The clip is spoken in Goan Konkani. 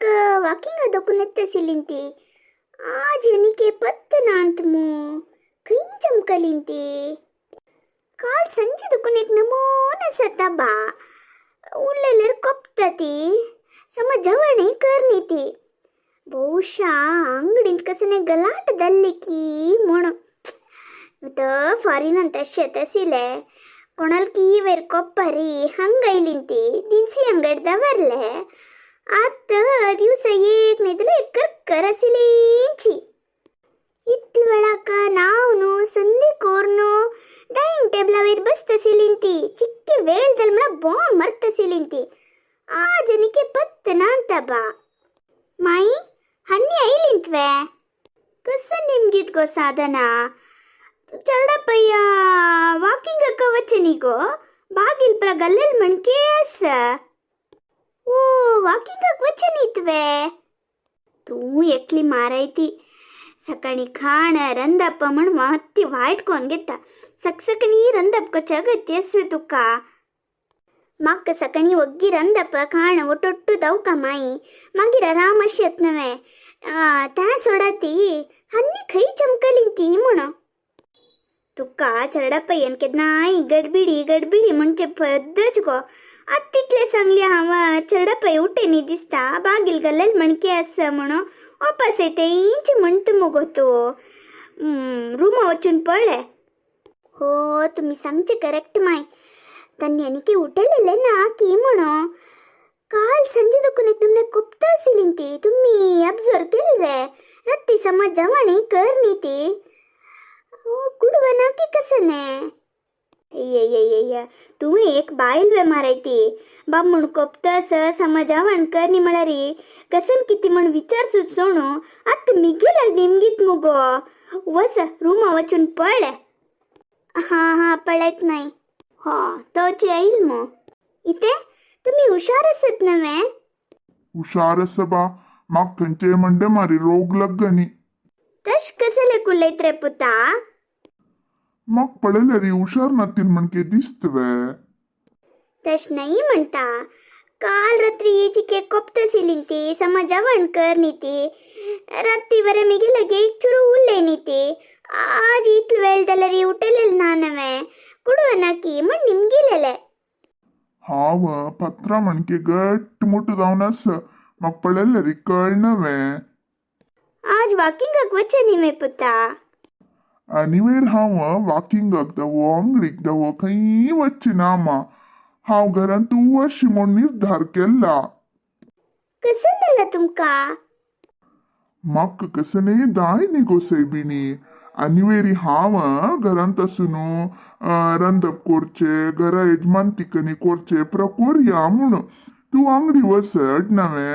म्हाका वाकिंगा दोकून येतसिलींती आज एनिके पत्त नांत मू खंय चमकलींती. काल संजे दुखून एक नमून आसता बा उरलेल्यार कोपता ती समज जवणय करनी ती. ಬಹುಶಃ ಅಂಗಡಿಂದ कसने गलाट दल्ली की म्हूण तर फॉरिनान तशें तसिले कोणाल की वयर कोप्पारी हंग आयलीं ती दिनसी अंगड दवरले. आत दिवसा एक न्हय करकर आशिल्लींची इतले वेळाक नाव संदी कोर्नु डायनिंग टेबला वयर बसतसिलीं ती चिक्के वेळ जाल म्हळ्यार बॉम्ब मरतसिलीं ती. आज आनीके पत्त नांत बा. माई हन्नी आयलींतवे कसं निमगीत गो साधना चरडपಯ್ಯ ವಾಕಿಂಗ್ ವಚ್ಚನಿಗೋ ಬಾಗಿಲ್ ಪ್ರ ಗಲ್ಲೆಲ್ ಮಣ್ಕೆ ಅಸ. ಓ ವಾಕಿಂಗ್ वचनीतवे तूं एकली मारायती सकाळी खाण रंदप म्हण मात्ती वायट कोण घेता सकसकणी रंदप कच अगत्य तुका. म्हाका सकाळी वग्गी रंदप खाण ಒಟ್ಟೊಟ್ಟು दवका माई मागीर आराम अशें नवे त्या सोडा ती हन्नी खंय चमकली ती म्हण. तुका चरडपय्यन केन्नाय गडबिडी गडबिडी म्हणचे पद्दच गो. आत तितलें सांगलें हांव चरडपय उठेनी दिसता बागील गल्लेल मणके आसा म्हणून वापस येते म्हणटा मुगो तूं रुमा वचून पळय. हो तुमी सांगचें करेक्ट माय. तन्नी आनीके उठलेलें ना की म्हणून काल संजे दुखून एक तुमने कोपता आशिल्ली ती तुमी अब्जर्व केल्ले राती समज जवणी कर न्ही ती कुडवना की कसने. अय्यय्यय्य तूं एक बायल वे मारायती बामण कोपता समजावण कर न्ही म्हळ्यार कसन कितें म्हण विचार सोणू आतां मिगेला निमगीत मुगो वच रुमा वचून पळय. हां हां पळयत माई. हो तोच येईल मग इथे तुमी हुशार आसत नवे. हुशार आसा बा म्हाका खंयचे म्हणटे मारी रोग लागनी. तश कसले कुलयत रे पुता. म्हाका पळयल्यार हुशार नातील म्हणके दिसतवे. तश नाही म्हणता काल रात्री चिके कोपतसिलीं ती समजावण कर न्ही ती राती बरें मिगे लगे एक चुरू उरले न्ही ती आज इतलो वेळ जाल्यार उठलेलें ना नवें कुडवना की म्हण निमगिलेलें. हांव पत्रां म्हणके घट्ट मुठ जावन आसा म्हाका पळयल्यार कळना वे. आज वॉकिंगाक वचनी न्ही वे पुता. आनी वयर हांव वॉकिंगाक दावो अंगडीक दावो खंय वच्ची ना मा. हांव घरांत तूं अशी म्हूण निर्धार केला. कसं जालां तुमकां. म्हाका कसने दाय न्ही गो सैबिणी. आनी वयर हांव घरांत आसून रांदप करचें घरा येजमानतिकनी करचें प्रकोरया म्हूण. तूं वांगडी वचट नवे.